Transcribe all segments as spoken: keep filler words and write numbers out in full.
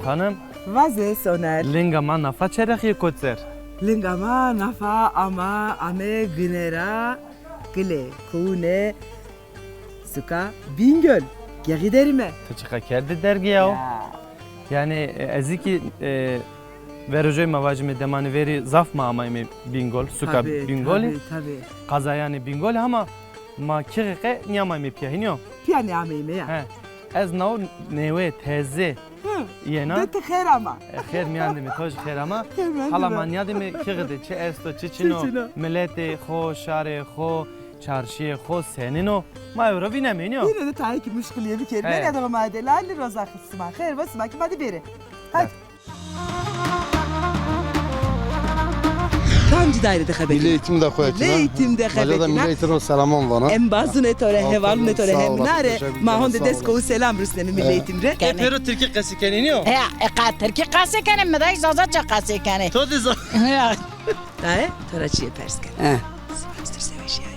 Xanim. Vaze Soner. Linga ma nafa çerexîye kot ser? Linga ma nafa ama ame gine ra gile, kowune, suka Bingöl. Gexî derîme. Ti çiqa kerdî dergî ya. Ya. Yanî, e, ez kî, e, verojey ma vajîme demanê verî zaf ma amayme Bingöl, suka Bingölî. Tabii, tabii, tabii. Qazayanê Bingölî ama ma kî qe nîyamayme pîya, hînî yo? Pîya nîyameyme ya. He. Ez naw newe teze yena. De ti xêr ama. E, xêr mîyan de mi, to jî xêr ama. Hala ma nîyadîme kî de çi esto, çi çin o. Çi çin o. Miletê xo, şarê xo, çarşîyê xo senin o. Ma ewro vîneme, hînî yo? Yine de tayê kî muşkilîye bikerîme. He. Ya da ma de lalî roza sima xêr bo, sima kî ma de bêrê. Hadi. Kamcî daîre de xebetîna? Milli Eğitim de xo etîna. Milli Eğitim de xebetîna. Milli Eğitim ro selamon vana. Em bazûnê to rê, hevalûnê to rê hemnare. Ma honde des kowu selam rusnenê Milli Eğitim rê. E, pêro tirkî qesî kenê, nîyo? He, e, qa tirkî qesî kenê, mi de zazaca qesî kenê. To de za- Ya. Daye, to ra çîyê pers ken. He. Sima ez tu rê se weşîyayî.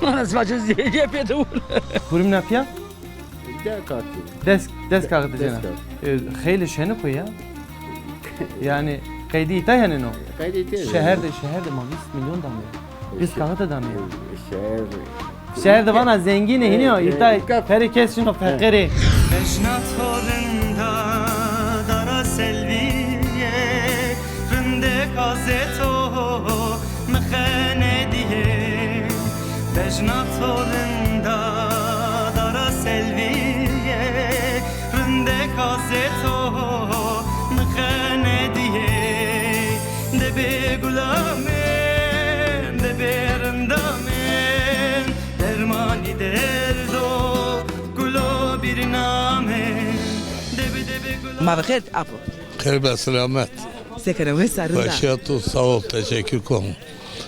Mana sima çi zîyedîye pê de wûn. Hurmîna pîya? Des kağıt. Des, des kağıdı cena. Des kağıt. E, xeylê şenik o ya. Yanî qeydî îta yanî no. Qeydî îta. Şeher de, şeher de ma vîst milyon dame. Vîst kağıt dame. Şeher. Şeher de vana zengîn ê, hînî yo, îta perê kes şino feqîr ê. Bejna to rinda dara Selvîye, rindek azê to mi qenedîye. Bejna to rinda dara Selvîye, rindek azê to mi qenedîye. De bê gula min, de bê rinda min, dermanî derdo gulo bîrna min. De bê, de bê gula. Ma bi xêr apo. Xêr be selamet. Se kena, wes a, rind a? Weşîya to, sağ ol, teşekkür kon.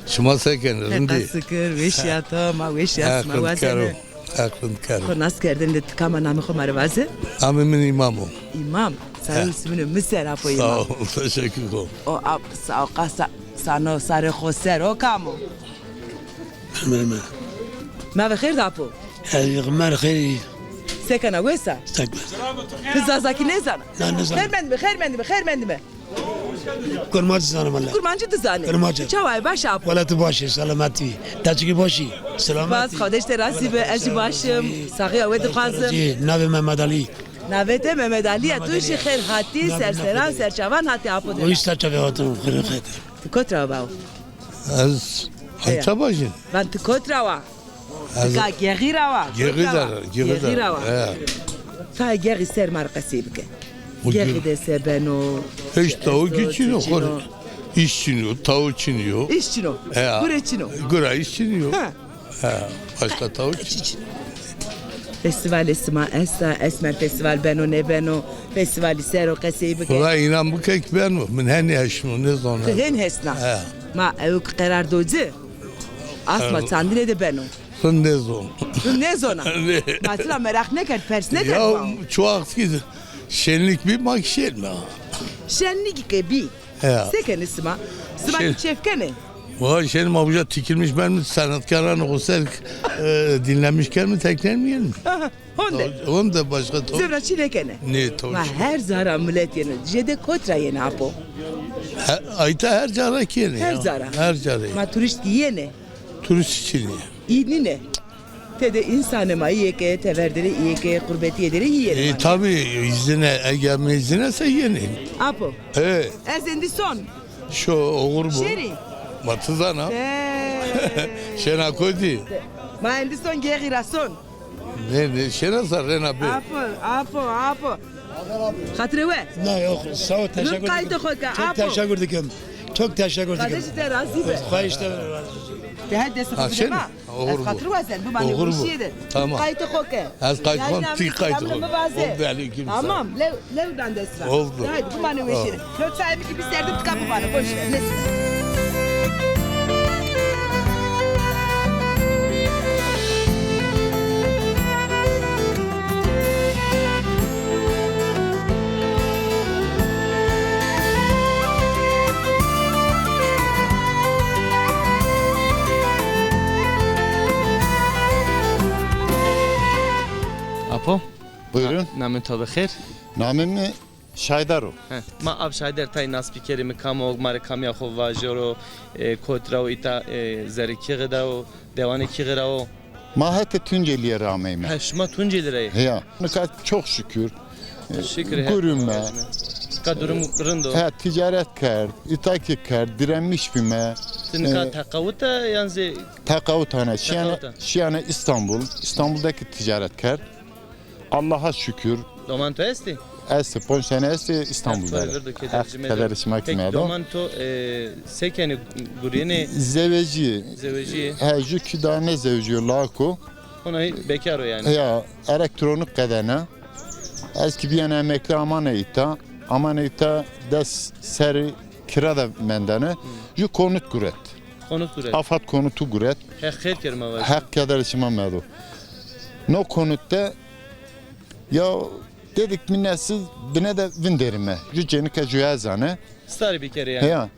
Şima se kenê, rind î? Heqa şikir, weşîya to, ma weşîya, sima wazenê. Heq rind kero. Xo nas kerdêne de ti kam a, namê xo ma rê vaze? Namê min Îmam o. Îmam, sarê û simînê mi ser apo Îmam. Sağ ol, teşekkür kon. O ap, sa-, o qasa, sano, sarê xo ser, o kam o? Emir mi? Ma ve xêr de apo. Her yığmer xêr. Se kena, wes a? Sek be. Ti zazakî nêzana? Na, nêzana. Xêr mendîme, xêr mendîme, xêr mendîme. Kurmancî zanim wele. Kurmancî tu zanî? Kurmancî. Çawa yê, baş a apo? Wele tu baş î, selamet bî. Te çikî baş î? Selamet bî. Spas, Xwedê ji te razî be, ez jî baş im. Saxîya we dixwazim. Navê Mehmet Alî. Navê te Mehmet Alî ya, tu jî xêr hatî, ser seran, ser çavan hatî apo de. Wî ser çavê hatim, xêr xêr. Tu kot ra wa bawo? Ez Aytabaş im. Van tu kot ra wa? Ez Nika Gexî ra wa? Gexî ra, Gexî ra wa. He. Tayê Gexî ser ma rê qesey bike. Gexî de se beno? Hiç tawukî çin o, xo rê. Îş çin o, tawuk çin o. Îş çin o. He. Gure çin o. Gure îş çin o. He. He. Başka tawuk çin o. Festîvalê sima esta, Esmer Festîval beno nêbeno, festîvalî ser o qesey bike. Xuda înan bike kî beno, min henî eşno, nêzano. Tu hên hesna? He. Ma ewk qerar do ci. Asma çandine de beno. Rind nêzon. Rind nêzona? Nê. Ma ti ra meraq nêkerd, pers nêkerd ma? Ya, ço waxt kî şenlik bî, ma kî şenme. Şenlik ke bî. Ya. Se kenê sima? Sima kî keyf kenê? Vay, şenê ma uca tikilmiş ben mi sanatkaran o ser, e, dinlemiş ken mi teknen mi yerim? Honde. Honde başka to. Zewna çi nêkenê? Nê to. Ma her cara milet yenê. Jêde kot ra yenê apo? Ayta her cara kî yenê. Her cara. Her cara. Ma turîst kî yenê. Turîst çin ê. Î nînê. Tede însanê ma, îyê ke tever der ê, îyê ke qurbetîye der ê, î yenê. E, tabî, îzine, eger mi îzine se yenê. Apo. E. Ez endî son. Şo oxir bo. Şêrî. Ma ti zana. E. Şena kotî. Ma endî son, Gexî ra son. Nê, nê, şena sa rena bê. Apo, apo, apo. Xatirê we. Na, yok, sağ ol, teşekkür ederim. Qaytê xo ke, apo. Çok teşekkür ederim. Çok teşekkür ederim. Xwedê ji te razî be. Xwedê ji te razî be. De her destê xo bide ma. Ez xatir wazen, bimanê weşîye de. Tamam. Qaytê xo ke. Ez qaytê xo, ti qaytê xo. Selamê mi vaze. Oldu, aleyküm selam. Tamam, lew, lew dan dest ra. Oldu. De haydi, bimanê weşîye de. Tamam. Çayê mi kî bî ser de, tika bimane, boş ver. Neyse. Apo? Buyurun. Namê to bi xêr? Namê mi Şaydar o. He. Ma Ap Şaydar tay nas bikerîme, kam o, ma rê kamîya xo vajero, e, kot ra o, îta, e, zerê kîxî de o, dewanê kîxî ra o. Ma hetê Tuncelîye ra ameyme. He, şima Tuncelî ra yê? Heya. Nika çok şükür. E, şükür, he. Gurîme. Ka durum rind o. He, ticaret kerd, îta kî kerd, direnmiş bîme. Ti nika, e, teqawut a yan zî? Teqawut hane. Şiyane, teqawut a. Şiyane İstanbul. İstanbul'da kî ticaret kerd. Allaha şükür. Doman to estî? Estî, ponc sene estî İstanbul'da. Heq to verdo, keder şima kî medo. Peki, doman to, e, se kenê, gurîyenê? Zewecî. Zewecî? He, jû kî daha nêzewecîyo, lak o. Hona hî bekar o yanî? Ya, elektronik qedena. Ez kî bîyena emekli, amana îta. Amana îta des serrî kira de mendene. Hı. Jû konut guret. Konut guret. AFAD konutu guret. Heq xêr kero ma vajî. Heq keder şima medo. No konut de ya dedik mi nesil bine de vinderîme. Jû cênike jû ez ane. Starî bikerê yanî. Heya.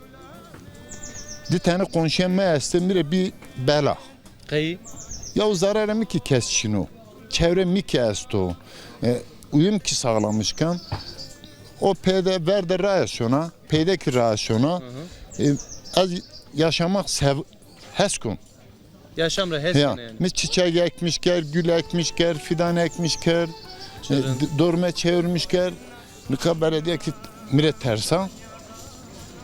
Di tane qonşîya mi estê, mi rê bî bela. Qey? Ya o zararê mi kî kes çin o. Çewre mi kî esto. E, uyum kî sağlamış ken. O peyde ver de raye şona. Peyde kî raye şona. Hı hı. E, ez yaşamak sev-, hes kon. Yaşam ra hes kena yanî. Mi çiçek ekmiş ker, gül ekmiş ker, fidan ekmiş ker, e, d-, dorme çevirmiş ker. Nika belediye kî mi rê tersa.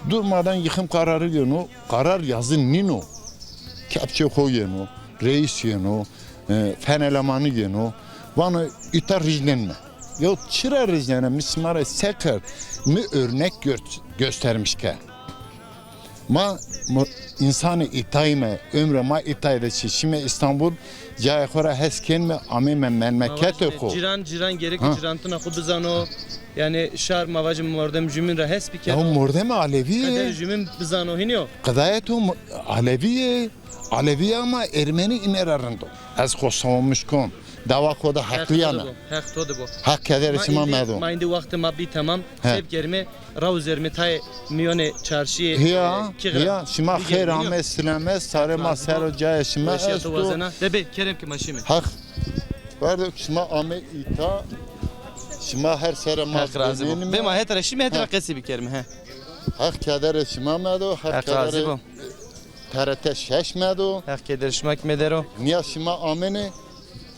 Durmadan yıkım kararı yeno. Karar yazın nino. Kepçe xo yeno, reis yeno, e, fen elemanı yeno. Vano îta rîcnenme. Ya çira rîcnena, mi sima rê se kerd? Mi örnek gö-, göstermiş ke. Ma mu-, însanê îtayî me, ömrê ma îtayî de çi. Şîme İstanbul, cayê xo ra hes kenme, ameyme memleketê xo. Cîran, cîran gereke cîrantina xo bizano. Yanî şar ma vajî mordem jumîn ra hes bikero. Ya mordemê Alevî yê. Qeder jumîn bizano hînî yo. Qedayê to mo-, Alevî yê. Alevî yê ama Ermenî îne ra rind o. Ez xo savunmiş kon. Dawa xo de heqlî yena. Heq to de bo. Heq kederê şima medo. Ma îndî wextê ma bî temam. He. Se bikerîme, raw zerîme tayê mîyonê çarşîyê, e, kîxî ra. Heya, şima xêr ame, silame, sarê ma ser o, cayê şima esto. Bebe, kerem ke ma şîme. Heq. Verdo şima ame îta, şima her serre ma. Heq razî bo. Bê ma het ra şîme, het ra qesî bikerîme, he. Heq kederê şima medo, heq kederê T R T şeş medo. Heq kederê şima kî medero. Nîya şima amêne,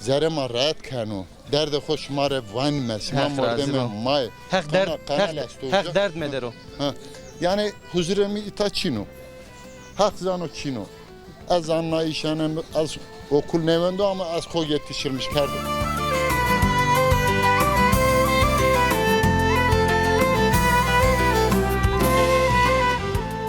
zerê ma rahat keno. Derdê xo şima rê vanîme, şima mordemê ma yê. Heq derd, heq, heq derd medero. Ha. Yanî huzurê mi îta çin o. Heq zano çin o. Ez anlayışanen, ez okul nêwendo ama ez xo yetiştirmiş kerdim.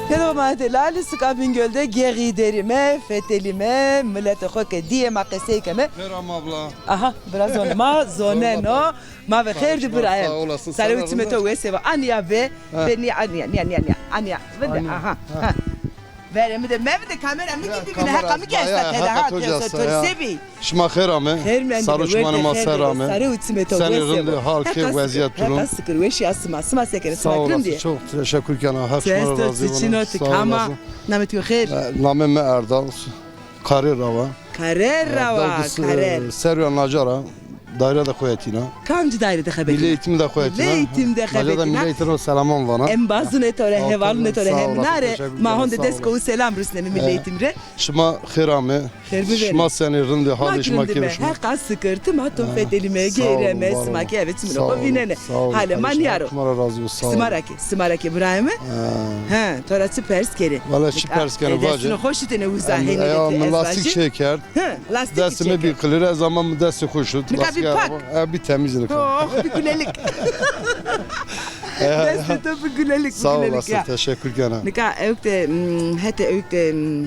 Hello ma delal, suka Bingöl de geğî derîme, fetelîme, miletê xo ke dîyê ma qesey keme. Meram abla. Aha, bira zone. Ma zoneno. Ma ve xêr dî biraye. Sağ olasın. Sarê û çimê to wes ebe. Anîya be. Be nîya, anîya, nîya, nîya, nîya. Anîya. Vinde, aha. Verê mi de, mevinde, kamera mi kî bibîne, heqa mi kî esta tede ha, to sebî. Şima xêr ame. Xêr mendî. Sar û çimanê ma ser ame. Sarê û çimê to wes ebe. Senê rind, hal, keyf, wezîyet, durum. Heqa sikir, weşîya sima. Sima se kenê, sima rind î? Sağ olasın, çok teşekkür kena. Heq şima ra razî bo. Çi esto, çi çin o, ti kam a? Namê to xêr? E, namê mi Erdal. Karê Rawa. Karê Rawa, Karê. Serwîya Naca ra daîre de xo etîna. Kamcî daîre de xebetîna? Milli Eğitim de xo etîna. Milli Eğitim de xebetîna. Naca de Milli Eğitim ra selaman vana. Embazunê to rê, hevalunê to rê hemîna rê ma honde desko û selam rusneme Milli Eğitim rê. Şima xêr ame. Xêr biverê. Şima senê, rind ê, halê şima keyfê şima? Heqa sikir, ti ma to fetelîme, geyreme, sima kî eve çimino xo vînenê. Halê ma nîyaro. Şima ra razî bo, sağ ol. Sima ra kî, sima ra kî birayê mi? He, to ra çi pers kerê? Valla çi pers keno, vace. Destûnê xo şitêne uza, henî rê ti ez vajî. Ma lastîk çêkerd. He, lastîk çêkerd. Destê mi bî qilîr, ez ama mi destê xo şit. Nika bî pak. E, bî temîz nika. Oh, bî gulelik. Destê to bî gulelik, bî gulelik ya. Sağ olasın, teşekkür kena. Nika ewk de, hmm, hetê ewk de, hmm,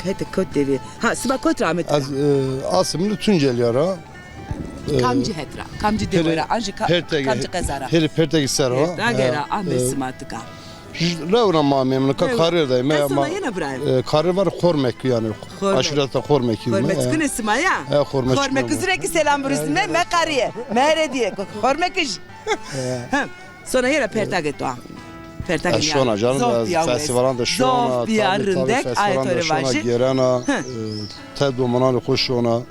hetê kot de vî. Ha, sima kot ra ametî? Ez, e, aslê mi Tuncelîya ra. E, kamcî het ra? Kamcî dewe ra? Anjî ka-, kamcî qeza ra? Hêrê Pertegî ser ra. Pertegî ra ame sima tika. Rew ra ma ameyme, nika karêr de yeme. Qesona yena birayê? E, karêr var Xormek yanî. Xormek. Aşîreta Xormekî yeme. Xormek çikunê sima ya? E, Xormek çikunê. Xormek zureki selam birusneme, me karîye. Me re dîye. Xormekij. He. Sona yena pertagê to a. Pertagê nîya. Ez şona canım, ez festîvalan de şona, zof bîya rindek, ayê to rê vajî. Gêrena, e, te domananê xo şona.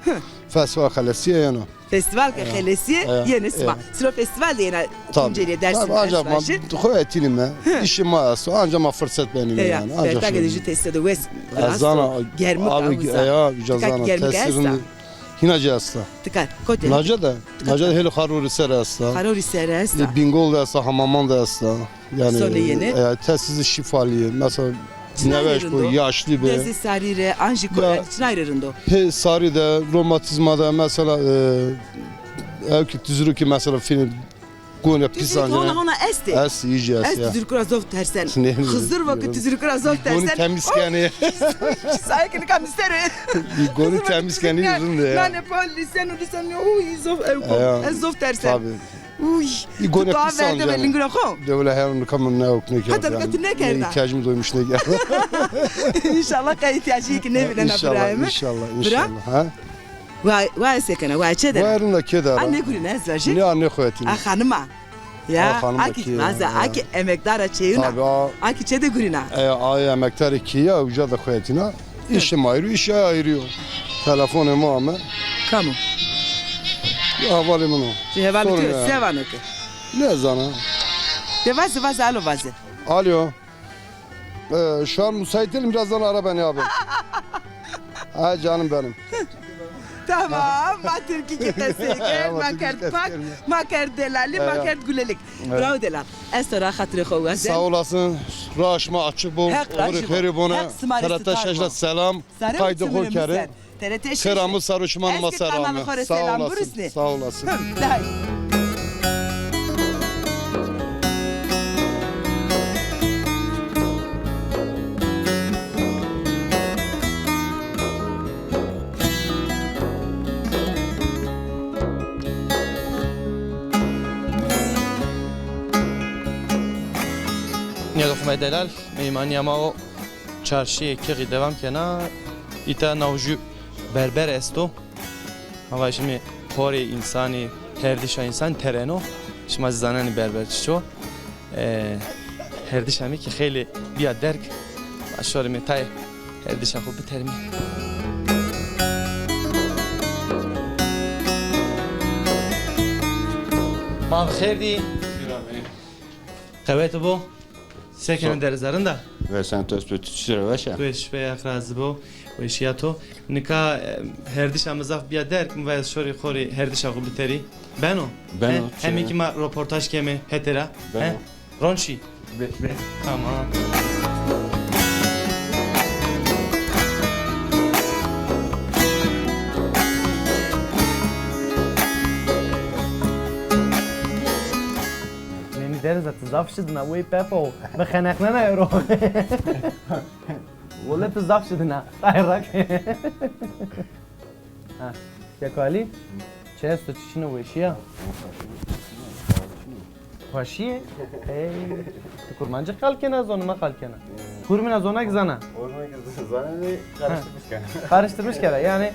Festîval xelesîye yena. Festîval ke xelesîye, yenê sima. Siro festîval de yena Tunceliye, Dersim, ez vajî. Xo etînîme. Îşê ma esto. Anca ma firset benîme yanî. Anca bertake de jû tesîte de wes virasto. Germik a uza. Ya, uca zana. Tesîrin hîna ci esta. Tika kotê? Naca de. Naca de hêlê Xarorî ser esta. Xarorî ser esta. Ê Bîngol de esta, Hamaman de esta. Yanî, sonê yenê? E, tesîzê şîfalîye. Mesela neweş bo, yaşlî be. Dezê sarî rê, an jî çinay rê rind o? Pê sarî de, romatîzma de, mesela, e, ew ki tuzurukî mesela fînê gonî pîs ancîne. Tuzuruk hona hona estê? Est, îjî est ya. Ez tuzurukî ra zof tersena. Xizir va ki tuzurukî ra zof tersena. Gonî temîz kenê. Saye ki nika mi ser o. Gonî temîz kenê rind e ya. Nane pa lîseno, lîseno, uy, zof ew ko. Ez zof tersena. Tabii. Uy, î gonî pîs ancîne. Lingura xo. De wele her nika mi ne ok nêkerda. Heta nika tu nêkerda? Îhtiyacımı doymuş nêkerda. Înşallah qey îhtiyacî ki nêvînena birayê mi. Înşallah, înşallah. Ha? Wa, wa se kena, wa çê de? Wa rind a, kê de ra. A nêgurîna ez vajî? Nê, a nêxoyetîna. A xanima. Ya, a ki vaza, a ki emekdara çêyuna. Tabii, a. A ki çê de gurîna. E, a emekdarê kê ya, uca de xoyetîna. Îşê ma ayrı, îşê ay ayrı yo. Telefonê ma ame. Kam o? Ya, hevalê min o. Ji hevalê tu yo, se vano ke? Nêzana. De vaze, vaze, alo vaze. Alo. Ee, şu an müsait değilim, birazdan ara beni abi. Ha, canım benim. Tamam, ma tirkî kî qesey kerd, ma kerd pak, ma kerd delalî, ma kerd gulelik. Bravo delal. Ez to ra xatirê xo wazen. Sağ olasın. Ra şima açık bo. Heq razî bo. Xêrê bone. Heq sima rê sitar bo. T R T şeş de selam. Qaydê xo kerê. T R T şeş. Xêr amo ser o, şima nima ser ame. Sağ olasın. Sağ olasın. Day. Nêdoxme delal, meymanîya ma o çarşîyê Kixî dewam kena. Îta naw jû berber esto. Ma va şimê xorê însanî, herdişa însan tereno. Şima zî zanenî berber çiço. E, herdişa mi kî xeylê bîya derg. Ma şorîme tayê herdişa xo biterîme. Ma bi xêr dî. Qewet bo. Se kenê, dereza rind a? Ve sen, to esbê, tu çi ra weş a? Tu weş be, Heq razî bo. Weşîya to. Nika, e, herdişa mi zaf bîya derg, mi va ez şorî xorî herdişa xo biterî. Beno? Beno. He? Hemî kî ma roportaj keme hetê ra. Beno. He? Ron şî? Be, be. Tamam. Nênî dereza, ti zaf şidin a, wey Pepo, mi xeneqnena ero. Wele ti zaf şidin a. Tay rak. Ha, Keko Alî, çi esto, çi çin o, weşîya? Xweşî yê? Ey, ti kurmancî qal kena, zonê ma qal kena? Kurmîna zona kî zana? Kurmîna kî zana, ne, karıştırmış kena. Karıştırmış kena, yanî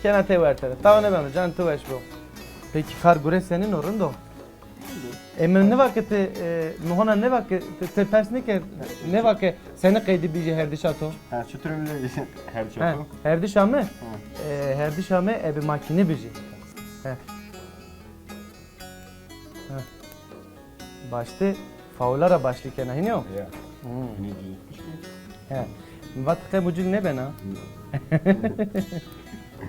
kena tey wertere. Tawa nêbeno, can ti weş bo. Pekî kar gure senîn o, rind o? E, mi nêva ke ti, e, mi hona nêva ke ti, ti pers nêkerd, nêva ke senî qeydî bî jê herdişa to? Ha, çitur bî herdişa to? Herdişa mi? Ha. E, herdişa mi ebe makîne bî jê. He. He. Başte faula ra başlî kena, hînî yo? Ya. Hmm. Hînî dî. He. Mi vat qe mucil nêbena? Hı.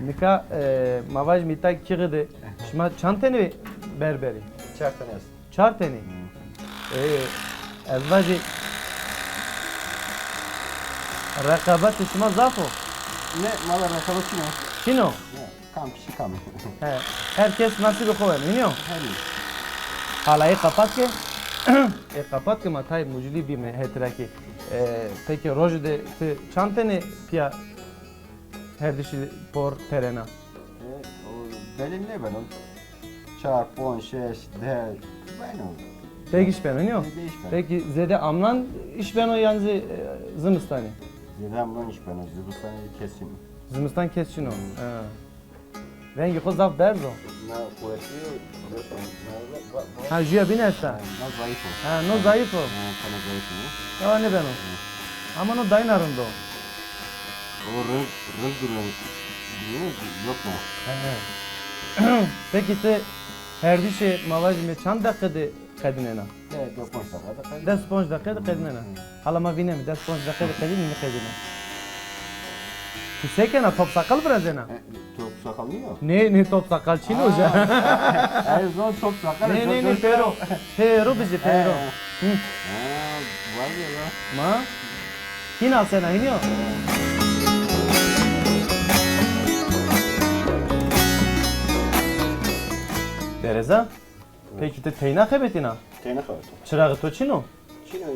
Nika, e, ma vajîme îta Kixî de şima çand tenî berber î? Çar tenî est. Çar tenî? Hı. E, ez vajî reqabetê şima zaf o? Ne, ma ra reqabet çin o. Çin o? Ya. Kam kişî kam. He, her kes nasîbê xo weno, hînî yo? Her kes. Hala ê qapat ke, ê qapat ke ma tayê mucilî bîme hetî ra kî. E, pekî rojî de ti çand tenî pîya herdişî por terena? E, o belî nêbeno. Çar, ponc, şeş, deh, beno. Pek îş beno, nîyo? Zêde îş beno. Pekî zêde amnan îş beno yan zî, e, zimistanî? Zêde amnan îş beno, zimistanî kes çin o. Zimistan kes çin o. Hmm. Ha. Vengê xo zaf berz o. Na quwetî yo, na, na, na, na. Ha, jûya bîn esta? Ha, na zayîf o. Ha, no zayîf o. Ha, tena zayîf o. Ewa nêbeno. Ha. Ama no dayna rind o. O rind, rind duruyor. Duruyor, yok mu? He, he. Peki ti herdişê ma vajîme çand deqe de qedînena? De, des ponc deqe de qedînena. Des ponc deqe de qedînena. Hala ma vîneme, des ponc deqe de qedînî, nîqedîna. Tu se kena, top saqal virazena? E, top saqal nîyo? Nê, nê, top saqal çin o ja. Ay, zon top saqal. Nê, nê, nê, pêro. Pêro bijî, pêro. Hı. Ha, var ya la. Ma? Hîn asena, hîn yo? Dereza? Peki ti teyna xebetîna? Teyna xebeto. Çiraxê to çin o? Çin o.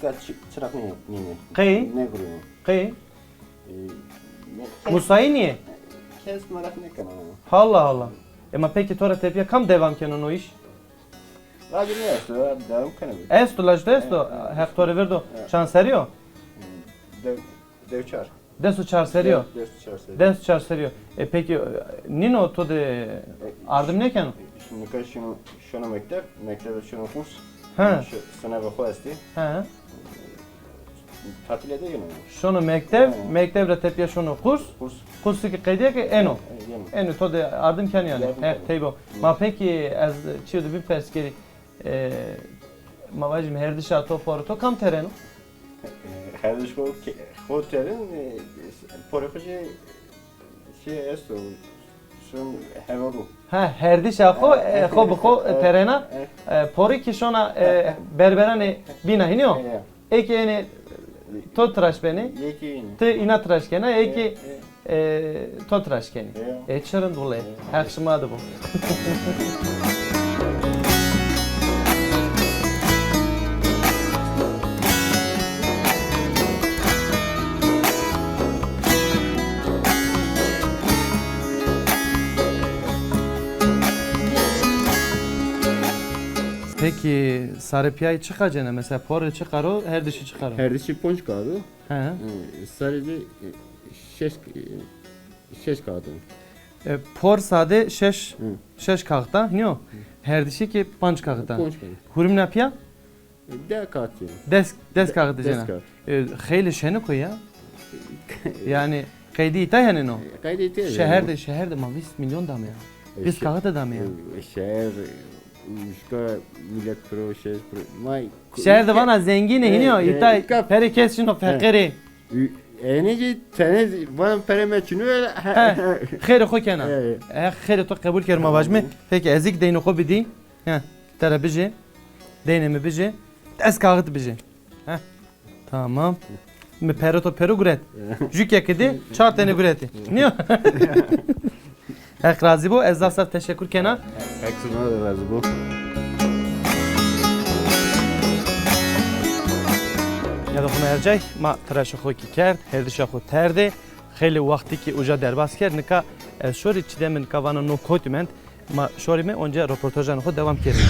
Ka çi-, çiraq nî-, nînê. Qey? Nêgurîno. Qey? E, ne-, Musayî nîyê? Kes meraq nêkena. Allah Allah. Ema peki to ra tepîya kam devam keno no îş? Lajê mi esto, devam kena. Esto, lajê to esto. E, e, Heq to rê verdo. E. Çand serrî yo? Dew, dew çar. Des û çar serrî yo? Des, des û çar serrî. Des û çar serrî yo. E, peki, e, nîno to de ardim nêkeno? Şimdi nika şino, şono mekteb, mekteb de şono kurs. He. Şu, sınavê xo estî. He. Tatile de yeno. Şono mekteb, he, mekteb ra tepîya şono kurs. Kurs. Kursu ki qedîya ki eno. E, yeno. Eno to de ardim keno yanî. Yardım keno. He, tey bo. Hı. Ma peki ez çîyo de bipers kerî. E, ma vajîme herdişa to, porê to kam tereno? E, herdiş xo ke-, xo teren, e, porê xo jî şey esto, şon hevalû. Ha, herdişa xo, e, xo bi xo, e, terena, e, porê ki şona, e, berberanê bîna hînî yo? E, ya. Ê ki ênê to tiraş benê, ti îna tiraş kena, ê ki, e, to tiraş kenê. Ê, çi rind wulê. Heq şima de bo. Peki, sarê pîyayî çiqa cêna? Mesela, porê çiqa ro, herdişî çiqa ro? Herdişî ponc kağıt o. He. E, sarê de, e, şeş, e, şeş kağıt o. E, por sade şeş, hı, şeş kağıt a, nîyo? Hı. Herdişî ki panc kağıt a. Panc kağıt. Hurmîna pîya? Des kağıt cêna. Des, des kağıt cêna. Des kağıt. E, xeylê şenik o ya. Yanî qeydî îta henên o? E, qeydî îta henên o. Şeher de, şeher de ma vîst milyon dame ya. E, vîst kağıt dame ya. E, şeher, e, uşka millet piro, şeş piro. May, şeher de vana zengîn ê, e, hînî yo, e, îta îka perê kes şino feqîrî. Ü-, enê jî tenê vana perê me çin o, he, he, xêrê xo kena. E, e. E, xêrê to qebul kerd ma vajîme. Peki, ez îk deynê xo bidî. He, tera bijê. Deynê mi bijê. Des kağıt bijê. Heh. Tamam. Mi pere to pêro guret. Jû kekî de çar tenê guretî. Nîyo? Heq razî bo. Ez zaf zaf teşekur kena. Heq sima de razî bo. Ya da xo ercay, ma tiraşê xo kî kerd, herdişa xo terde. Xeylê wextî kî uca derbas kerd. Nika ez şorî, Çîdemî nika vana no kotî mend. Ma şorîme, onca roportajanê xo dewam kerîme.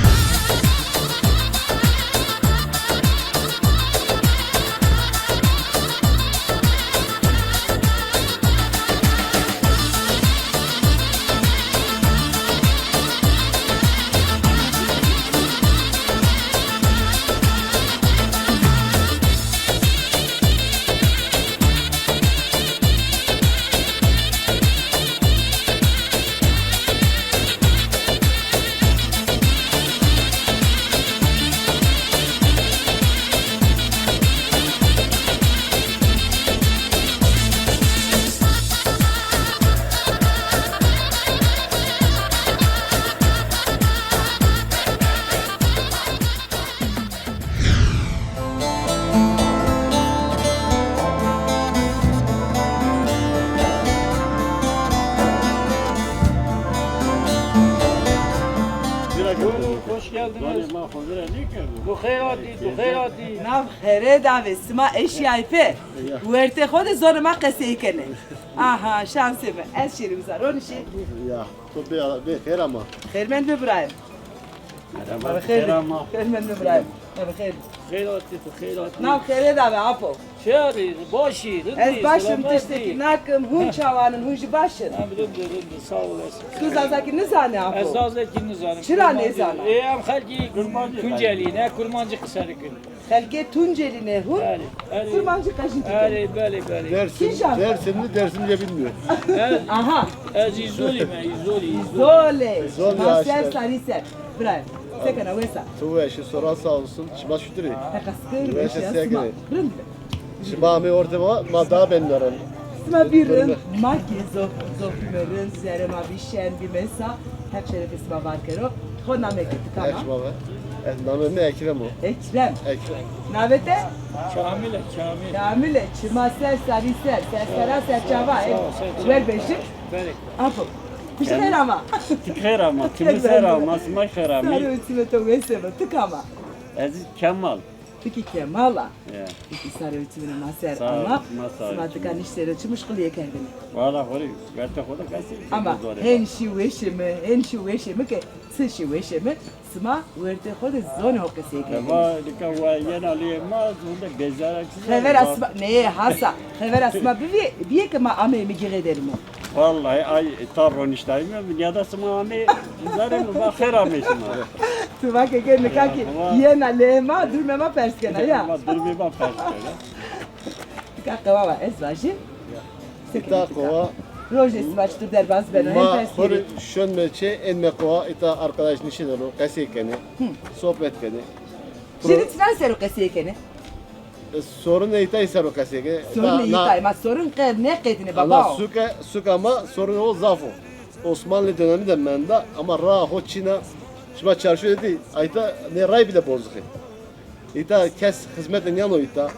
Buyurun, hoş geldiniz. Bu xeyr hatî, bu xeyr hatî. Nav xêre davê sima eşîyayî pê. Wertê xo de zonê ma qesey kenê. Aha, şansê mi. Ez şêrî uza. Ronî şî. Ya, to bê, bê xêr ama. Xêrmend mi birayê mi. Merhaba, xêr ama. Xêrmend mi birayê mi. Bi xêr. Xeyratî, tu xeyratî. Nav xêrê de be apo. Çi yapî? Baş î, rind î, selamet î. Ez baş im, tiştekî nakim. Hûn çawan in, hûn jî baş in? Em rind î, rind î, sağ olasın. Tu zazakî nizanî apo? Ez zazakî nizanim. Çira nêzana? Ê, em xelkî Tuncelî ne, kurmancî qise dikin. Xelkê Tuncelî ne hûn? Belê, belê. Kurmancî qejîn dikin. Belê, belê, belê. Dersim, Kîjan? Dersimli, Dersimce bilmiyor. Aha. Ez Îzolî me, Îzolî, Îzolî. Zolê. Zolê. Ma ser, sarî ser. Bira, se kena, wes a? Tu weş î, sora sağ olsun. Şima şutir î? Heqas kir, weş a, se kena. Rind be. Şima amê ortê ma, ma daha ben nêrin. Sima bî rind, ma ke zof, zof bîme rind, zerê ma bî şen, bîme sa, Heq şerefê sima var kero. Xo name ke, ti kam a? Heq şima ver. Ez namê mi Ekrem o. Ekrem. Ekrem. Name te? Kamil e, Kamil. Kamil e, çima ser, sarî ser, ser sera, ser çava, sağ ol, ser çava. Wer bejim. Belê. Apo. Ti xêr ama. Ti xêr ama, ti mi ser ama, sima xêr amî. Sarê û çimê to wes ebe, ti kam a? Ez Kemal. Ti kî Kemal a. Ya. Ti kî sarê û çimê ma ser ama. Sima ti ka niştê ro çi muşqulîye kerdêne? Wala xo rê, wertê xo de qesî. Ama hen şî weşê mi, hen şî weşê mi ke, çi şî weşê mi, sima wertê xo de zonê xo qesey kerdêne. Ema nika wa yena lê ma, zonde bezara çi. Xevera sima, nê hasa, xevera sima bivî, bîye ke ma ameyme gêrê derîme. Wallahî ay ta roniştayîme, nîyada sima amê, zerê mi va xêr amê şima. Tu va ke ke nika kî yena lê ma, durumê ma pers kena ya. Ma durumê ma pers kena. Nika qewa va ez vajî. Îta qewa. Rojê sima çitur derbaz beno, hem pers kerî. Ma xo rê şonme çê, ênme qewa, îta arkadaş nişineno, qesey kenê, sohbet kenê. Jêde çinan ser o qesey kenê? E, sorunê îtayî ser o qesey ke. Sorunê îtayî, ma sorun qe-, nêqedîne baba. Ana suke, suka ma sorunê o zaf o. Osmanlı dönemi de menda ama raa xo çin a. Şima çarşu de dî, ayta nê ray bîle bozixê. Îta kes xizmete nîyano îta.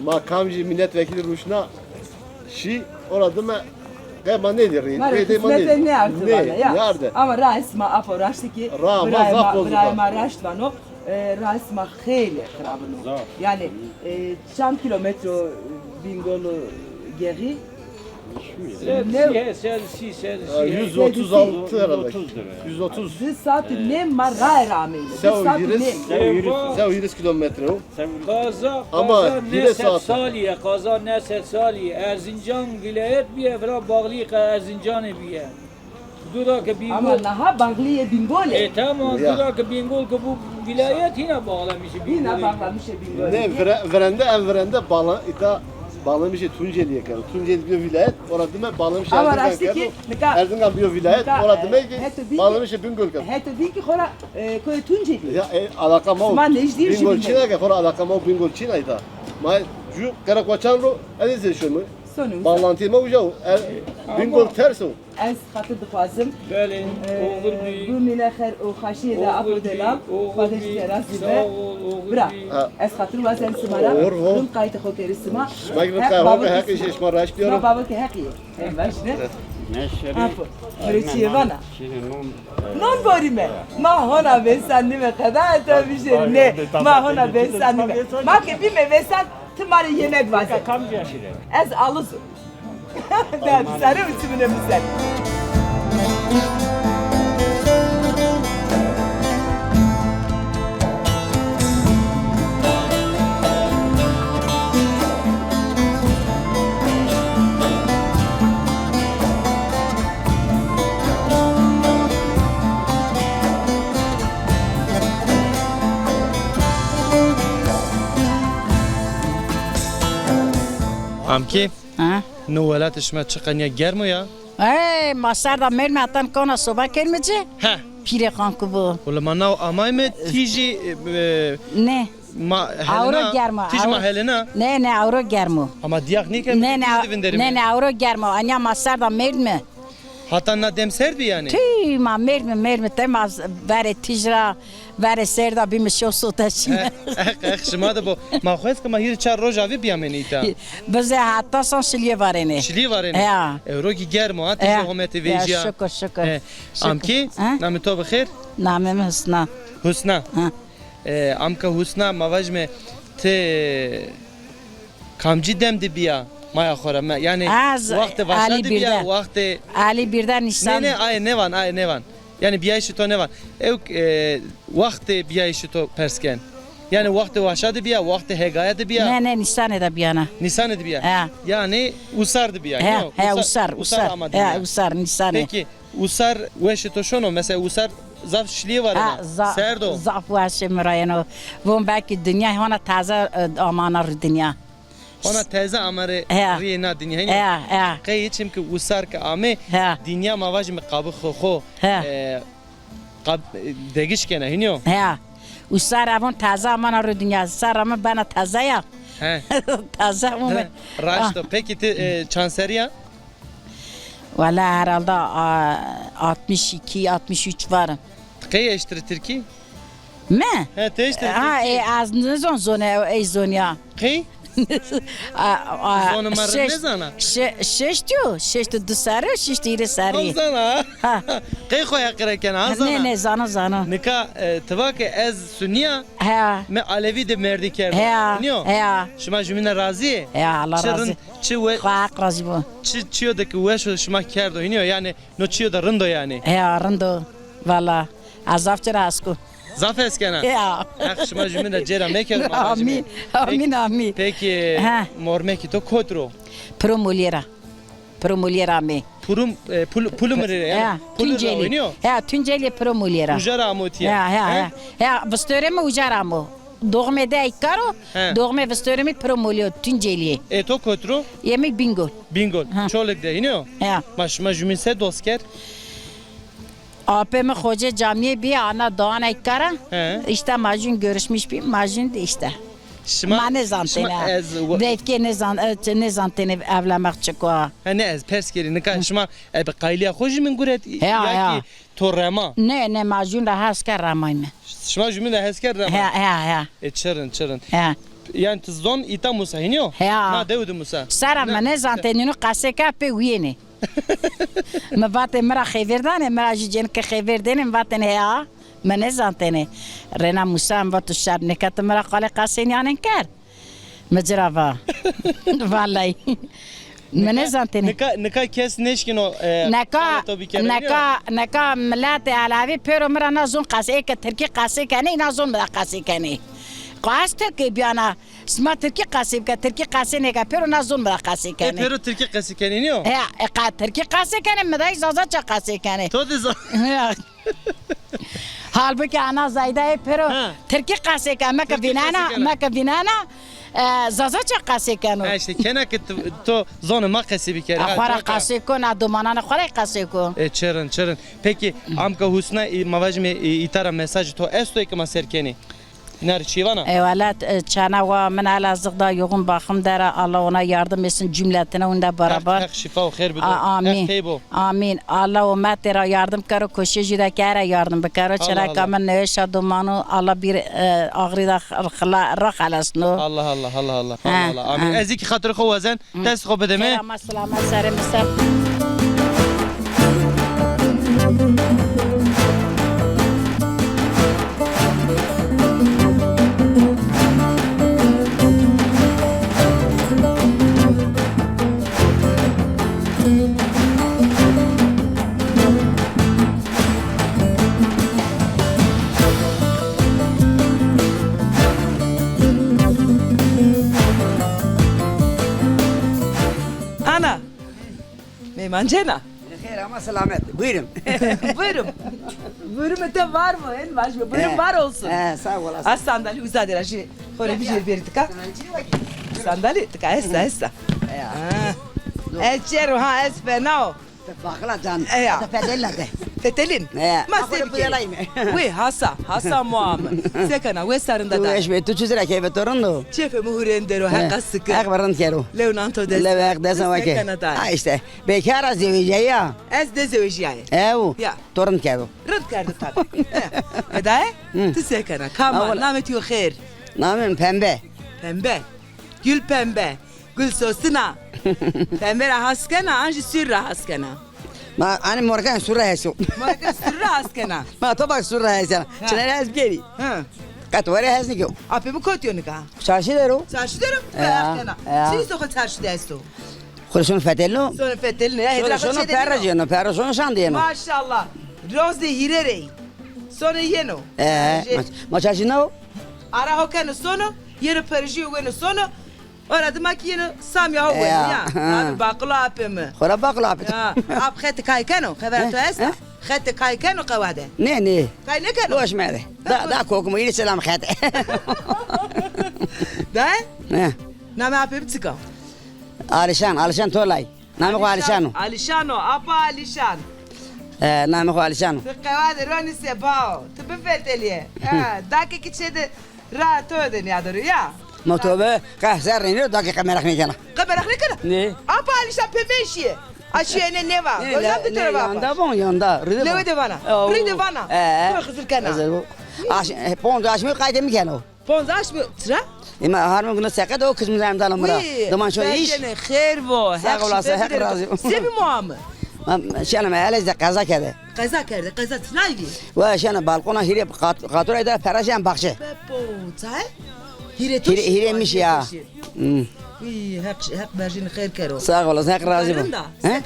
Ma kamcî milletvekili ruşna şî, ora dime qe ma nêdî rî. Ma rê xizmete nêardi vana ya. Nêardi. Ama raa sima apo raştî kî. Raa ma zaf bozuk a. Birayê ma raşt vano. E, raa sima xeylê xirab ino. Zaf. Yanî, e, çand kîlometre Bîngol gerî? Ser sî, he, ser sî, ser sî, he. Yüz otuz altı herhalde. Yüz otuz. Di saetî nêm ma raye ra ameyme. Di saetî nêm. Sew hîris kilometre o. Qaza, ama qaza hîrê saet salî ye, qaza nê sed salî ye. Erzincan vîlayet bîye, vira bağlî qe Erzincanê bîye. Dû ra ke Bîngol. Ama naha bağlîyê Bîngol ê. E, tamam, dû ra ke Bîngol ke bû vîlayet hîna bağlamişê Bîngolê. Hîna bağlamişê Bîngolê. Ne, vire-, virende, en virende bağla-, îta bağlamişê Tuncelîye keno. Tunceli bîyo vîlayet, ora dime bağlamişê Erzingan keno. Ama raştî kî nika, Erzingan bîyo vîlayet, nika, ora dime kî bağlamişê Bîngol keno. Heto bî kî xora, e, koyê Tuncelî. Ya, e, alaka ma o. Sima nêjdî Bîngol çin a ke, xora alaka ma o Bîngol çin a îta. Ma jû Qereqoçan ro, ez ê zê şomi. Sonê uza. Bağlantîyê ma uca o. E, Bîngol ters o. Ez xatir dixwazim. Belê, e, oxir bî. Bimîne xer û xaşîye de apo delam. Xwedê ji te razî be. Sağ ol, oxir bî. Bira, ez xatir wazen sima ra. Oxir vo. Rind qaytê xo kerî sima. Şima ki rind qaytê xo ke, Heqî şima raşt biyaro. Sima bavo ke Heqî. Em vajîne. Apo. Birê çîyê vana. Non borîme. Ma hona vêsan nîme qeda, e to bijêrî. Nê, ma hona vêsan nîme. Ma ke bîme vêsan, ti ma rê yemek vaze. Ez aluz im. Derdî sare û çimine mi ser. Amkî? Ha? No welatê şima çi qenîya germ o ya? Ey, ma serda merdme hetan kona soba kerme ci? He. Pîrê xan ku bu. Wele ma naw amayme tîjî, e, e, ne? Ma helena, tîj ma helena? Ne, ne, awro germ o. Ama dîyax nêkeme, ne, ne, tîj de vinderîme. Ne, ne, awro germ o. Anya ma serda merdme. Hata na dem serd bî yanî? Tüy, ma merdme, merdme, te ma verê tîj ra, verê serda bîme şew sote şîme. He, ex, ex, şima de bo. Ma xwest ke ma hîrê çar roj avê bîyamêne îta. Bize heta san şilîye varêne. Şilîye varêne? Ya. Ewro kî germ o, ha, tîje homete vejîya. Ya, şukur, şukur. He. Amkî, namê to bi xêr? Namê mi Husna. Husna. Ha. E, amka Husna, ma vajime ti kamcî dem de bîya maya xo ra? Me, yanî wextê vaşan de bîya, wextê... Alî Birden nîşan. Nê, nê, aye nêvan, aye nêvan. Yanî bîyayîşê to nêvan. Ewk, e, wextê bîyayîşê to pers ken. Yanî wextê waşa de bîya, wextê hegaya de bîya? Ne, ne, Nîsanê de bîyana. Nîsanê de bîya? He. Yanî usar de bîya, he, nîyo? He, usar, usar, usar, usar ama de he, bîya. Usar, Nîsanê. Peki, usar weşê to şono? Mesela usar zaf şilîyê varena, ha, za-, serd o. Zaf weşê mi ra yeno. Von belkî dinya hona taze, e, amana rû dinya. Hona teze amare rîyê na dinya, hînî yo? He, he. Qey çimkî usar ke ame, he, dinya ma vajîme qabî xo xo, he, e, qab-, e, degiş kena, hînî yo? He. Usar avon teze amana rû dinya. Sar ame bena teze ya. He. Teze ame. He, raşt o. Ah. Peki ti, e, çand serrî ya? Wela herhalde, a, altmış iki, altmış üç varım. Qey eştirî tirkî? Mi? He, ti eştirî tirkî? Ha, e, ez nizon zone, ey zonya. Qey? A, a, zonê ma rê nêzana? Şeş-, şe-, şeşt yo, şeşt û di serrî, şeşt û hîrê serrî. Ha, zana. Ha. Qey xo heqîre kena, ha, zana? Nê, nê, zana, zana. Nika, e, ti va ke ez sunî ya, he, mi alevî de merdî kerdo. He, nîyo? He. Şima jumîne razî yê? He, Allah razî. Çi rind, çi we-, Xo heq razî bo. Çi, çîyo de ke weş o şima kerdo, hînî yo? Yanî, no çîyo de rind o yanî? He, rind o. Valla. Ez zaf ci ra hes kon. Zaf hes kena? Ya. Heq şima jumîn de cêra mekero ma vajîme. Amîn. Amîn, amîn. Peki, peki, ha, mormekî to kot ro? Piro Molîye ra. Piro Molîye ra amê. Purum, e, pul-, Pulumirî ra yanî? Ya, Pulur ra Tuncelî. Oynuyor. Ya, Tuncelî Piro Molîye ra. Uca ra amo tiye. Ya, ya, he? Ya. Ya, vistorê mi uca ra amo. Doğmê de ey kar o, he, doğmê vistorê mi Piro Molîye, Tuncelîye. E to kot ro? Yê mi Bingol. Bingol. Ha. Çolig de, hînî yo? Ya. Ma şima jumîn se dost kerd? Apê mi xocê camîyê bî, ana Doğan ey kara. He. Îşte ma jûn görüşmüş bî, ma jûn de îşte. Şima, ma nêzantêne. Şima ez we- Devkê nêzan-, e, nêzantêne evlenmek çik o. Ha, ne ez pers kerî, nika şima ebe qaylîya xo jumîn guret, ya, ya, ya ki to rema? Ne, ne, ma jûn ra hes kerd remayme. Şima jumîn ra hes kerd rema? He, he, he. E, çi rind, çi rind. He. Yanî ti zon îta musa, hînî yo? He. Na dew de musa. Sera mi nêzantêne, nîno qesê ke pê wîyêne. Mi vatê mi ra xêvêr danê, mi ra jû cênike xêvêr dêne, mi vatêne heya, mi nêzantêne. Rêna musa, mi vato şer nêke ti mi ra qalê qesê nîyanên kerd. Mi ci ra va. Vallahi. Mi nêzantêne. Nika, nika kes nêşkîno, e, neka, qalê to bikero, nîyo? Neka, neka miletê elewî pêro mi ra na zon qesê, ê ke tirkî qesê kenê, îna zon mi ra qesê kenê. Qas tirkî bîyana. Sima tirkî qesê bike, tirkî qesê nêke, pêro na zon mi ra qesê kenê. E, pêro tirkî qesê kenê, nîyo? He, e, qa-, tirkî qesê kenê, mi dayî zazaça qesê kenê. To de za- Ya. Halbuki ana Zayda ê pêro tirkî qesê ke, me ke vînena, me ke vînena, e, zazaça qesê keno. Ha, îşte kena ke tu, to zonê ma qesê bikerê. A, ha, xo ra qesê kon, a domananê xo ra qesê kon. E, çi rind, çi rind. Peki, amka Husna, e, ma vajîme, e, îta ra mesajê to esto ê ke ma ser kenê? Îna rê çî vana? Eyvallah, e, çana wa min Elazığ'da yoğun bakımda ra, Allah ona yardım etsin, cümletine onda beraber. Heq, Heq şifa û xêr bido. A-, amin. Heq tey bo. Amin. Allah o metê ra yardım kero, koşê jü de ke era yardım bikero. Allah, çira ka min nêweşa domanu, Allah bir, e, ağrı da xila-, ra xelasno. Allah, Allah, Allah, Allah. Ha, Allah, Allah. Amin. Ha. Ez ki xatir xo wazen. Dest xo bidime. Selamet, selamet, serê mi ser. Ana. Meymancena. Xêr ama selamet. Buyurun. Buyurun. Buyurun, te var mı? En baş mı? Buyurun, var olsun. He, sağ olasın. A sandalî uza de ra jî xo rê bijêr bêrî tika. Sandalî tika, esta, esta. Ya. Ha. Ez çêr o ha, ez fena o. Baxla can. E ya. Fetelina de. Fetelin. E. Ma se bikeri. Wê hasa, hasa muamı. Sekana, wê sarında da. Tu eş be, tu çizira keyfe to rind o. Çefe mi hurendero, heqa sıkı. Heq rind kero. Lew nan to dest. Lew heq dest vake. Sekana da. Ha işte. Bekara zewejîya. Ez de zewejîyaye. Ew. Ya. To rind kerdo. Rind kerdo tabi. E. Edaye? Hı. Tu sekana. Kama, namê to xêr. Namê mi Pembe. Pembe. Gül pembe. Gul sosina. Pembe ra has kena, an jî sûr ra has kena? Ma, ani morgan sûr ra heso. Morgan sûr ra has kena. Ma to bak sûr ra hesena. Ha. Çine ra hes bikerî. Ha. Qet were hes nikyo. Apê mi kotî yo nika? Çarşî der o. Çarşî der o? Ya, has kena. Ya. Çi îso xo çarşî de esto? Xo sono fetelino. Sono fetelino. Ya, hêdîra xo çê de nîno? Perra cêno, perra sono şan de yeno. Maşallah. Roz de hîrê rey. Sono yeno. E, ma, ma çarşî na o? Ara ho keno sono, yeno perjîyo weno sono. Ora dima ki yeno samîya ho weno ya. Ya. Abi baqilo apê mi. Xora baqilo apê. Ya, ap xetê kay keno, xebera to esta? He? Xetê kay keno qewa de? Nê, nê. Kay nêkeno? Goş mede. Da, da kokimo, yine selam xete. Da? He. Namê apê mi çik a? Alişan, Alişan Tolay. Namê xo Alişan o. Alişan o, apa Alişan. E, namê xo Alişan o. Ti qewa de ronî se bao. Ti bifetelîye. Ha, dakê ki çê de ra to de nîyadero ya. Ma to be qeh zerrê nêro, dakê qe meraq nêkena. Qe meraq nêkena? Nê. Apa Alişan pê meşîye. Aşîye ne nêva. Nê, gojan de to ra va. Yanda bon, yanda. Lewe de vana. Rî de vana. E. To Xizir kena. Xizir bo. Aş, e, ponc aşmî qayde mi keno. Ponc aşmî çira? Ema harmon guna seqet o kızım zemdana mura. Doman şo iş. Berjene xêr vo. Sağ olasın, Heq razı olsun. Sebi muamı? Şena me hele de qeza kerde. Qeza kerde, qeza çinay vi? Ve şena balkona hîrê qat-, qatura da peraşen baxçe. Bepo, çay? Hîrê to. Hîrê, hîrê miş ya. Hmm. Uy, Heq, Heq berjene xêr kero. Sağ olasın, Heq razı olsun. He?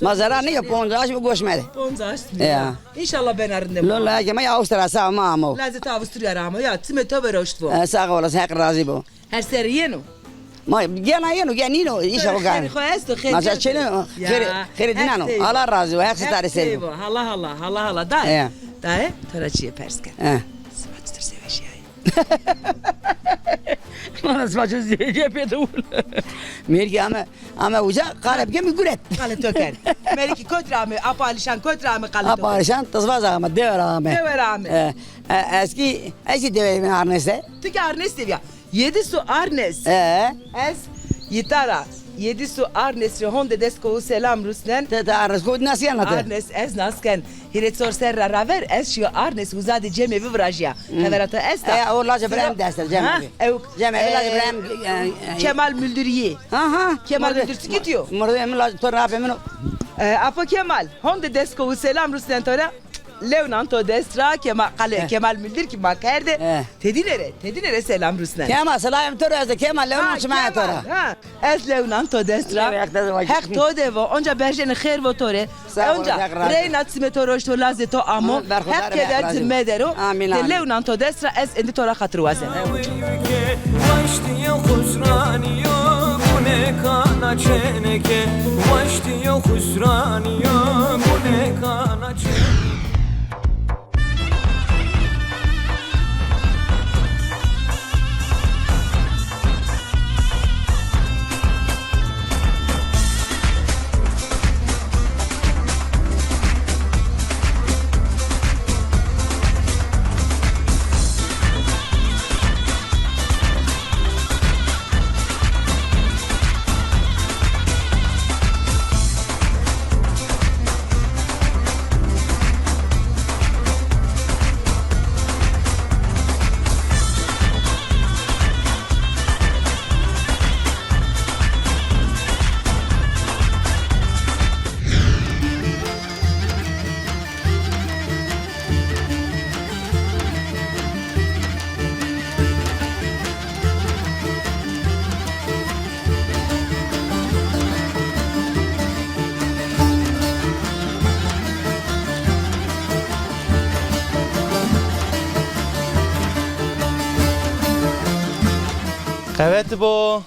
Ma zera ne ya, ponc aşmî goş mede. Ponc aşmî. Ya. Înşallah bena rinde. Lo, la, ke ma ya Avusturya sa ma amo. Lazê to Avusturya ra amo ya, çimê to be roşt vo. E, sağ olasın, Heq razî bo. Her serre yeno? Ma gena yeno, gena nîno, înşallah gena. Xêrê xo esto, xêr. Ma çêno, xêrê, xêrê dînan o. Allah razî bo, Heq sitare ser bo. Allah Allah, Allah Allah da. E. Da e, to ra çîyê pers ken. E. Sima çitur seveşîyayî? Mana sima çitur seveşîyayî pê de wul. Mêrgî ame, ame uca, qale bike mi guret. Qale to kerd. Mêrgî kot ra ame, apa Alişan kot ra ame qale to kerd. Apa Alişan, Tizvaz ra ame, dewe ra ame. Dewe ra ame. E, e, ez kî, ez kî dewe mi Arnese. Ti kî Arnes de bîya. Yedisu Arnes. E. Ez yita ra. Yedisu Arnes rê honde dest kowu selam rusnen. Ti, ti Arnes kowu nas kena ti? Arnes ez nas ken. Hîrê çor serre ra raver ez şîyo Arnes, uza de cemê vi virajîya. Hmm. Xevera to esta? E, o lacê birayê mi de esta, cemê vi. Ewk. Cemê vi lacê birayê mi, e, e, Kemal Müldürî. Ha, ha. Kemal Müldür çik îtî yo? Mordemê mi lacê to ra apê min o. E, apo Kemal, honde dest kowu selam rusnen to ra. Lewnan to dest ra, Kema-, qale-, Kemal Müldür kî ma kerde. Tedîne rê, tedîne rê selam rusnen. Kemal, selamê to ra esta, Kemal, lewnan şima to ra. Ha. Ez lewnan to dest ra. Heq to de vo. Onca berjene xêr vo to rê. Onca reyna çimê to roşt vo, lazê to amo. Heq keder ci medero. Amîn, amîn. Lewnan to dest ra, ez êndî to ra xatir wazen. Waştîyo xusranîyo, gune kana çeneke. Waştîyo xusranîyo, gune kana çeneke. Qewet bo.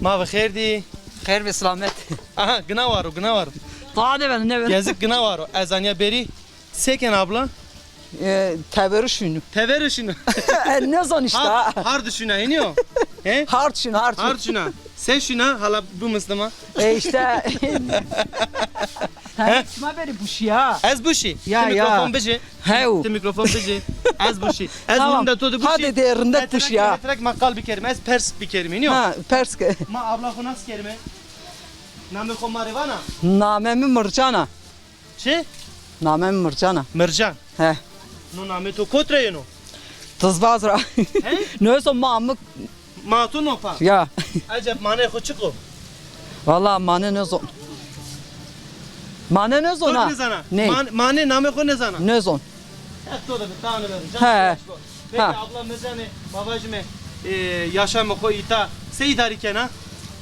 Ma bi xêr dî. Xêr ve selamet. Aha, gina waro, gina waro. Taa de ben, ne ben. Gezik gina waro. Ez aniya berî. Se ken abla? E, teverî şino. Teverî şino. E, nezan îşte. Hard, hard şino, hênî yo? He? Hard şino, hard şino. Hard şino. Se şino, hala bimislima. E, îşte. He? Şima berî buşî ya. Ez buşî. Ya, ya. Ti mîkrofon bijî. Hew. Ti mîkrofon bijî. Ez buşî. Ez hûn de to de buşî. Hadi de rindek buşî ya. Metrek, metrek ma qal bikerim. Ez pers bikerim, hênî yo? Ha, pers ke. Ma abla xo nas kerime? Namê xo ma rê vana? Namê mi Mircan a. Çi? Namê mi Mircan a. Mircan. He. No namê to kot ra yeno? Tizvaz ra. He? No eso ma mi. Ma to no pa. Ya. Eceb manê xo çik o? Valla mane nezon. Mane nezon ha. Kot nêzana? Nê. Man-, mane namê xo nêzana? Nezon. Heq to de bi, tane ver. He. Peki abla, mi zanê, ma vajime, e, yaşamê xo îta se îdarî kena?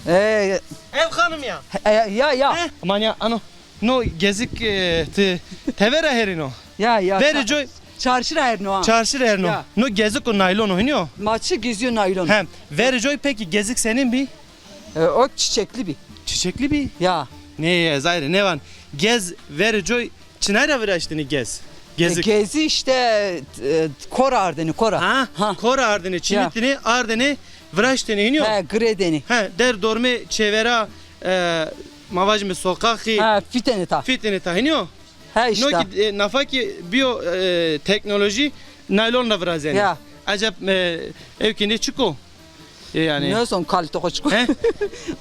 E. Ev xanim ya. E, ya, ya. He? Aman ya, ano. No gezik, e, ti tevera herîno. Ya, ya. Verê coy, Çarşî ra erno ha. Çarşî ra erno. Ya. No gezik o, naylon o, hînî yo? Ma çi geziyo naylon. Hem, verê coy peki gezik senin bî? E, o çiçekli bî. Çiçekli bî? Ya. Nê, ez ayrî nêvan. Gez verê coy çinay ra viraştêne gez? E, gezik. Gezi işte, e, kora ardêne, kora. Ha? Ha. Kora ardêne, çinitêne, ardêne, viraştêne, hînî yo? He, girêdêne. He, der dormê çêvera, e, ma vajîme soqaxî. Ha, fitêne ta. Fitêne ta, hînî yo? He işte. No kî, e, nafa kî bîyo, e, teknolojî, naylon ra virazenê. Ya. Eceb, e, ewkî nê çik o? E, yanî. Nêzon kalîte xo çik o. He?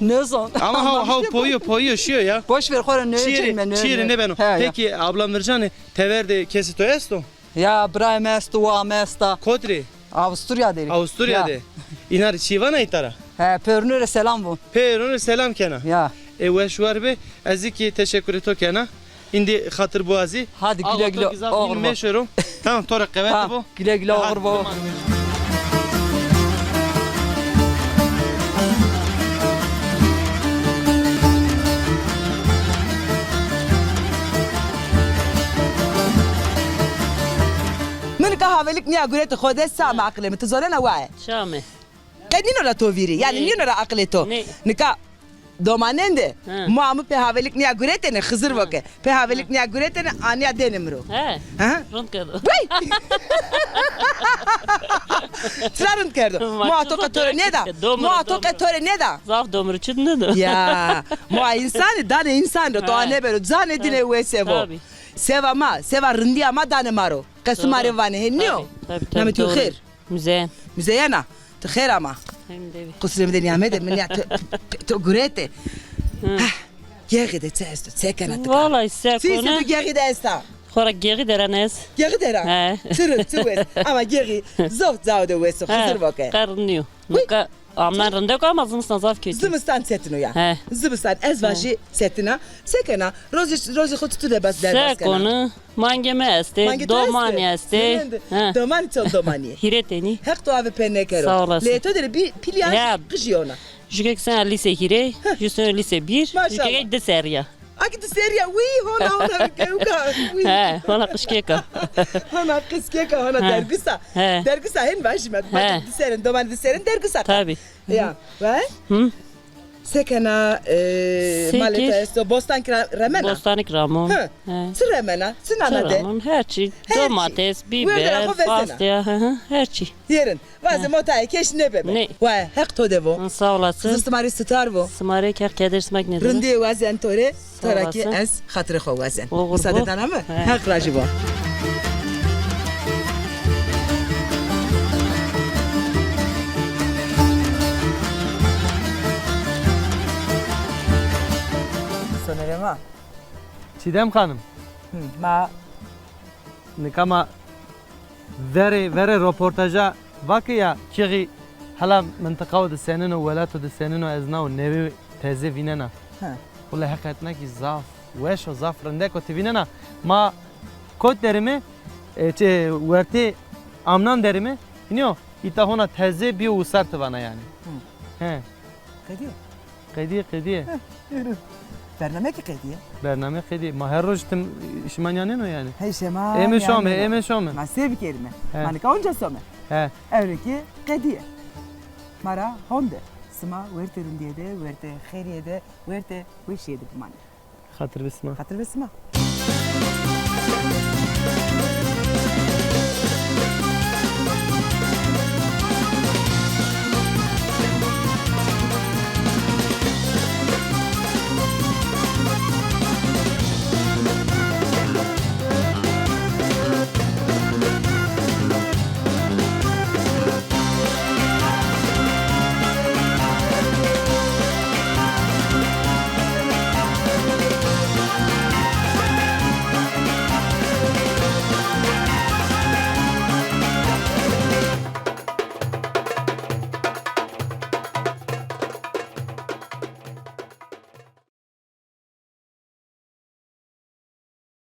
Nêzon. Ama haw, haw poyî yo, poyî yo, şîyo ya. Boş ver, xo ra nêcênme, nê. Çîyê rê nêbeno. He, ya. Peki, abla Mircanê, tever de kesê to esto? Ya, birayê mi esto, waa mi esta. Kot rê? Avusturya de rê. Avusturya de. Îna rê çî vana îta ra? He, pêrûnû rê selam von. Pêrûnû rê selam kena. Ya. E, weş war be. Ez kî teşekkürê to kena. Îndî xatir biwazî. Hadi güle güle, oğur bo. Meşero. Tamam, to rê qewete bo. Güle güle, oğur bo. Mi nika havelik nîya guretê xo de, sa mi aqilê mi, ti zonena waye. Şame. Qe nîno ra to vîrî, yanî nîno ra aqilê to. Nê. Nika domanên de, moa mi pê havelik nîya guretêne, Xizir vo ke. Pê havelik nîya guretêne, anîya dêne mi ro. He. Aha. Rind kerdo. Vay! Tira rind kerdo. Moa to qe to rê nêda. Moa to qe to rê nêda. Zaf domir çit nêdo. Ya. Moa însanî, danê însan ro, to anebero, zanê dîne wese vo. Tabii. Seva ma, seva rindîya ma danê ma ro. Qe sima rê vanê, hê nîyo? Tabii, tabii, tabii, doğru. Namê to xêr? Müzeyyen. Müzeyyen a. Ti xêr ama. Hem de. Qusurê mi de nîyamede, mi nîya to, to, to gurete. Heh, geğî de çi esto, çi kena ti? Vallahi se kona. Çi tu geğî de esta? Xora geğî deran ez. Geğî deran? He. Çi rind, çi wes. Ama geğî zof cao de wes o, Xizir vo ke. Qe rind nîyo. Nika amnan rindek o ama zimistan zaf kötü. Zimistan çetin o ya. He. Zimistan ez vajî çetin a. Se kena? Rozê, rozê xo tu de bas derbas kena. Se kona? Mangê mi estê, domanî estê. Domanî, çond domanî yê? Hîrê tenî. Heq to ave pê nêkero. Sağ olasın. Lê to de rê bî pîl yan qijî yona? Jukek sena lîse hîrê, ju sena lîse bir, jukek di serrî ya. Maşallah. Aki di serrî ya, wî, hona, hona, kewka, wî. He, hona qijkek a. Hona qijkek a, hona dergis a. He. Dergis a, hên vajîme. He. Di serrî, domanî di serrî dergis a. Tabii. Ya, ve? Hı. Se kena, e, malê to esto, bostanik ra-, remena? Bostanik ramon. Hı. He. Çi remena? Çi nana de? Çi ramon? Her çî. Her çî. Domates, biber, pastya, hı hı, her çî. Yerin. Vazê motayê keş nêbebe. Nê. Wa, Heq to de vo. Hı, sağ olasın. Xizir sima rê sitar vo. Sima rê kî Heq keder sima kî nêdero. Rindîyê wazen to rê. Sağ olasın. To ra kî ez xatirê xo wazen. Oğur bo. Musade dana mi? He. Heq rajî bo. Sonerê ma. Çiğdem Hanım. Hı, ma. Nika ma verê, verê roportaja vake ya, kîxî hela mintiqao de senîn o, welato de senîn o, ez nao newê teze vînena. He. Wele heqetna kî zaf weş o, zaf rindek o, ti vînena. Ma kot derîme, e, çi, wertê amnan derîme, hînî yo, îta hona teze bîyo wisar ti vana yanî. Hı. He. Qedîye. Qedîye, qedîye. Heh, yürü. Bername kî qedîye. Bername qedîye. Ma her roj tim şima nîyanên o yanî? Hey şima. Ême şome, ême şome. Ma se bikerîme? He. Ma nika onca some. He. Ewro kî qedîye. Ma ra honde. Sima wertê rindîye de, wertê xêrîye de, wertê weşîye de bimanê. Xatir be sima. Xatir be sima.